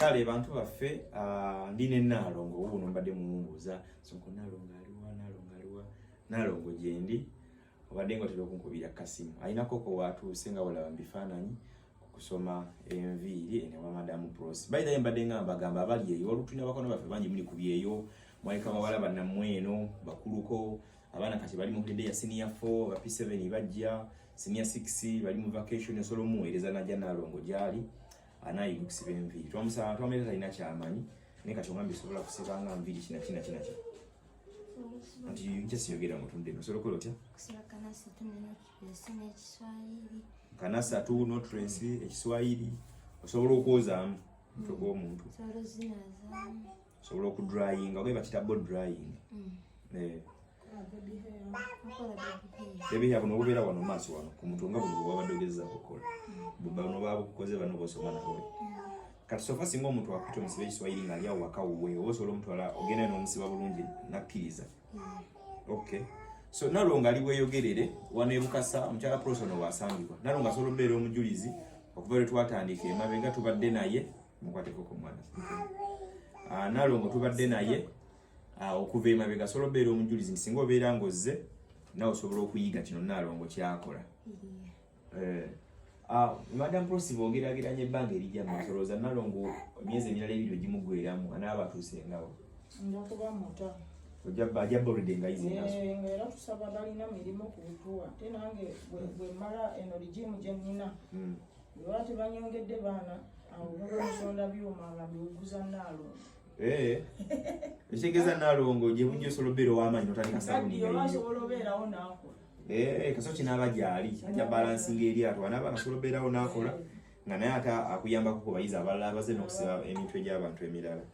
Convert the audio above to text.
Kale bantu baffe, ndi ne Naalongo wuuno. Mbadde mumumbuuza sonko, Naalongo aliwa? Naalongo aliwa? Naalongo gyendi. Obadde nga otera okunkubira kasimu, alina koko watuuse nga walaba mu bifaananyi okusoma enviiri enewa Madamu Prosi. By the way, mbadde nga mbagamba abali eyo, waliwo tulina bakono baffe bangi muli ku byeyo, mwaleka bawala bannammwe eno bakuluko, abaana kati bali mu holiday ya senior 4, aba P7 bajja senior 6, bali mu vacation. Osobola omuweereza najja Naalongo gyali anayiga okusiba enviiri. Twamusaba, twamuleeta, talina kyamanyi, naye kati omwambi osobola kusiba nga nviiri kina kina kina kina nti nkya siyogera mutunde. Osobola okukola otya? Kusiba kanasatu ne knotless n'ekiswayiri. Kanasatu, knotless, ekiswayiri. Osobola okwozaamu omutwe gw'omuntu? Osobola ozinazaamu. Osobola okudryinga oba bakita blow drying? Eh. Okola baby hair. Baby hair buno obubeera wano maaso wano ku mutwe nga buno bwewabadde ogezaako okukola, bano babukoze, bano bosoma nabo. Kati so far, singa omuntu akutta omusiba ekiswayiri ng'ali awo waka wuwe, oba osobola omutwala ogenda n'omusiba bulungi nakkiriza? Okay, so Nalongo ali bweyogerere wano ebukasa omukyala Prosono wasangibwa. Nalongo asobola okubeera omujulizi okuva lwe twatandika emabega tubadde naye. Mukwateko ku mwana. Nalongo tubadde naye okuva emabega, asobola okubeera omujulizi nti singa obeera ng'ozze nawe osobola okuyiga kino Nalongo kyakola. Eh, Madam Prosi, bw'ogeraageranya ebbanga erijja mu maaso, olowooza Nalongo emyezi emirala 2 ogimugweramu anaaba atuuse ngawo? Nja kuba muta. Ojja bolide nga yize nazo. Eh, nga era tusaba balina mirimu kutuwa, ate nange bwe mmala eno regime gye nnina, bwe baba tebanyongedde baana awo muba musonda byuma nga mbiwuguza Naalongo. Eh, ekitegeeza Nalongo gye bujja osobola obeera ow'amaanyi notandika saluni. Kaddi oba nga yiyo. Asobola obeerawo n'akola. Eh, kaso kinaaba gyali ajja balancinga eryato, anaaba nga asobola obeerawo n'akola nga naye ate akuyambako ku bayizi abalala abaze n'okusiba emitwe gy'abantu emirala.